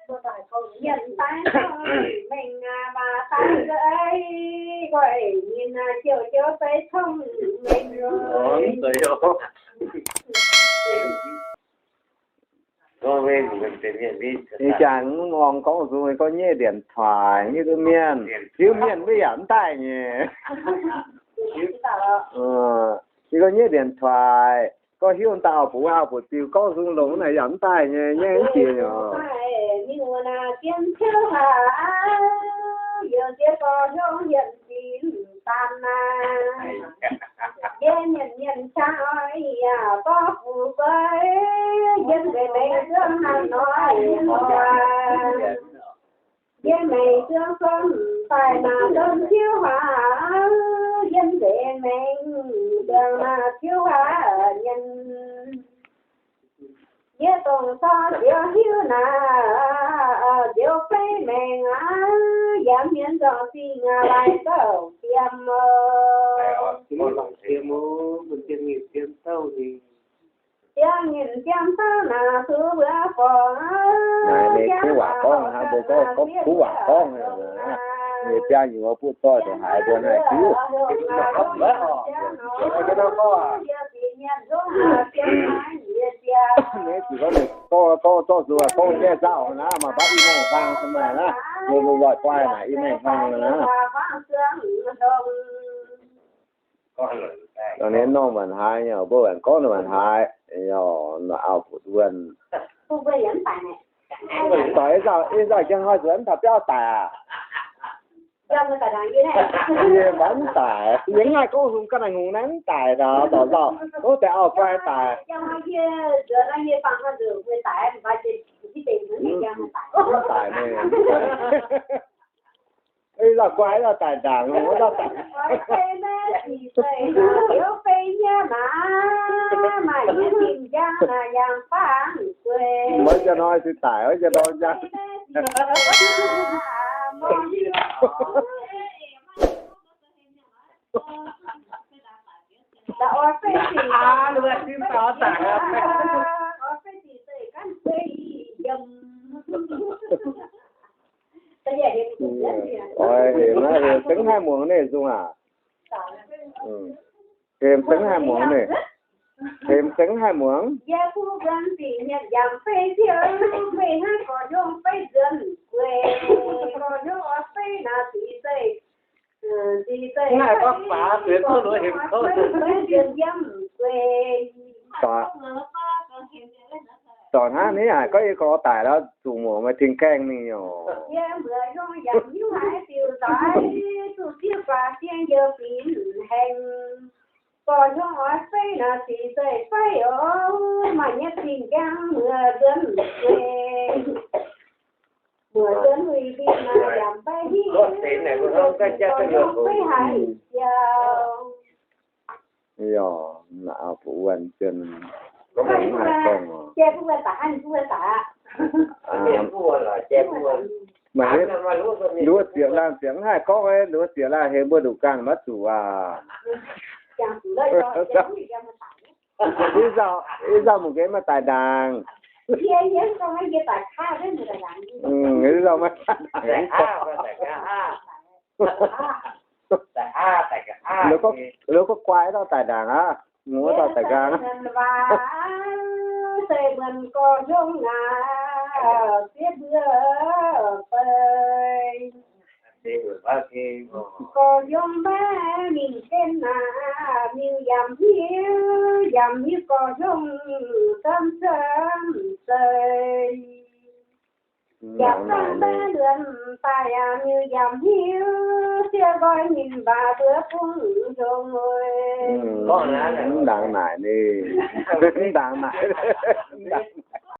Mienh daaih cong-mengh aqv, maaih daaih nqoi nyinh aqv, jouh jouh se cong-mengh lorqc. Ih jangx mv horngh gorngv nzung gorngv nyeiv điện thoại hiuv duqv mienh, hiuv mienh mbuo yaac mv daaih nyei. Yie gorngv nyeiv điện thoại, gorngv hiuv daaih auv-buc, auv-buc ziux gorngv nzung longx naaic yaac mv daaih nyei, nyaiv mv jiex nyei. Yie mienh mienh qangx oix yaac borqv fu'jueiv, yiem nzeix mengh zuangx haaix nor oc. Yiem mengh zuangx son daaih naaic don tiuv haaix, yiem nzeix mengh zuangx naaic tiuv haaix mienh. Yie dongh cor nziouv hiuv naaic, nziouv fei mengh aqv, yaac mienh nzorngc zingh aqv, laaix zouv diem oc. Ziangh nyinh ziangh dauh naaic zuqc mbuo forngx. Naaiv ninh kuv waac gorngv hnangv, mbuo gorngv kuv waac gorngv. Ninh biaa nyuoz buov doix dongh haaix mbuo naaiv hiuv. Ninh zuqc gorngv, ninh gorngv, gorngv, gorngv zorqv zuqc gorngv jai zaauh naaiv, mangc baav i mengh hlang se maaih naaiv, mbuo mbuo loix guai naaic i mengh hlang naaiv. Dongh ninh normh maanc haaix nyei, mbuo waanc gorngv maanc haaix, auv-buc wuonh. Doic, ih zanc jienv hnoi zuqc mv taux biauv daic aqv. Yie mv daic, yie mv haih gorngv hungh ganh naaic hungh naaiv mv daic taux dorc nzauh, gorngv deix auv-guai daic. Mv daic mingh. Ih zanc guai, ih zanc daic ndaangc, wuov zanc daic. Wuov zanc hnoi se daic, wuov zanc hnoi njang. Oix hemx naaiv, hemx dengv haih muangx ninh nzung aac. Hemx dengv haih muangx ninh. Hemx dengv haih muangx. Naaiv gorngv faaux sienx duqv loz hemx kouv. Dorc hnangv naaiv haic, gorngv yie gorx daic lorqc, zuqc muoc maaih tin-gaengh mingh oc. Yaac, auv-buc wuonh zien, mv haih gorngv oc. Maaih nduov zieqc laanh ziangx mv haih gorngv, nduov zieqc laanh hemx mbuo nduqc ganh maiv zuqc aac. Ih zanc, ih zanc mungc gaax maaih daic ndaangc. Ih zanc maaih daic ndaangc. Liuz gorngv guai dauh daic ndaangc aqv, muoz dauh daic ndaangc. Gorx-youz maiv mingh jienv naaic, mingh yaac mv hiuv, yaac mv hiuv gorx-youz camv camv zeiz. Yaac camv maiv luonx daaih yaac mingh yaac mv hiuv, siev nqoi ninh mbuo bungx ndongc. Mv ndaangc naaic ninh, mv ndaangc naaic, mv ndaangc naaic.